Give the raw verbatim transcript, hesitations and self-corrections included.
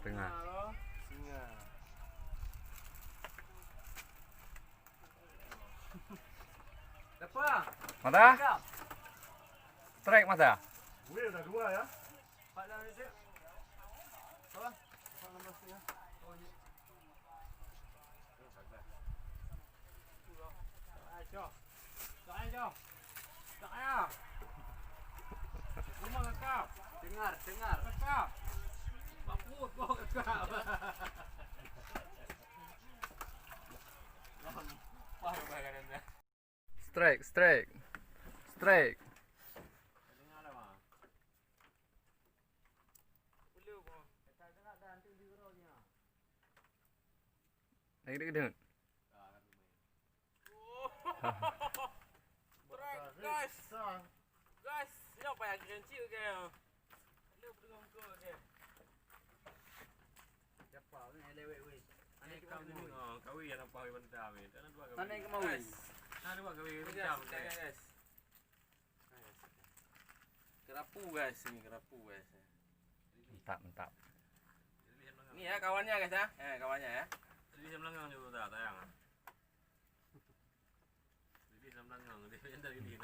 Tengah. Mata? Strike mata. Weh, dah dua ya. Dengar, dengar. Strike, strike. Strike. Lagi dekat. Strike, guys. Guys, nyoe payah keurencik, guys. Ada peudeueng ke, guys? Siapa ni lewat weh? Ada kamu, oh, kawin yang nampak weh benda weh. Ada dua kawin. Sana yang kemau. Guys. Ada dua kawin benda, guys. Kerapu, guys, ni kerapu, guys. Mantap, mantap. Ni ya kawannya, guys, ya. Eh, kawannya ya. Jadi saya melenggang juga dah tayang. Jadi saya melenggang dia yang dari ni.